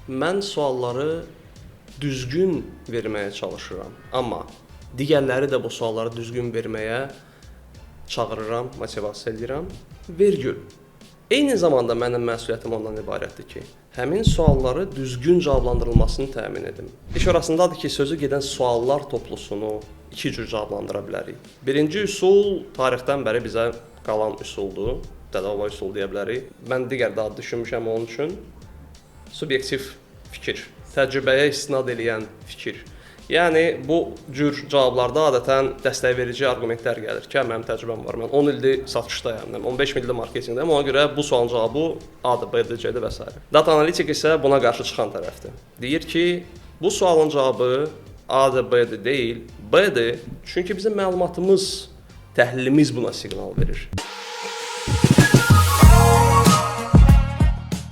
Mən sualları düzgün verməyə çalışıram, amma digərləri də bu sualları düzgün verməyə çağırıram, motivasiya eləyirəm. Vergül. Eyni zamanda mənim məsuliyyətim ondan ibarətdir ki, həmin sualları düzgün cavablandırılmasını təmin edim. İş orasındadır ki, sözü gedən suallar toplusunu iki cür cavablandıra bilərik. Birinci üsul tarixdən bəri bizə qalan üsuldur. Dədə-baba üsulu deyə bilərik. Mən digər daha düşünmüşəm onun üçün. Subyektiv fikir, təcrübəyə istinad eləyən fikir. Yəni bu cür cavablarda adətən dəstək verici arqumentlər gəlir ki, hə, mənim təcrübəm var. Mən 10 ildir satışdayam, 15 ildir marketinqdəyəm. Ona görə bu sualın cavabı A-dır, B-dir, C-dir və s. Data analitik isə buna qarşı çıxan tərəfdir. Deyir ki, bu sualın cavabı A-dır, B-dir deyil, B-dir. Çünki bizim məlumatımız, təhlilimiz buna siqnal verir.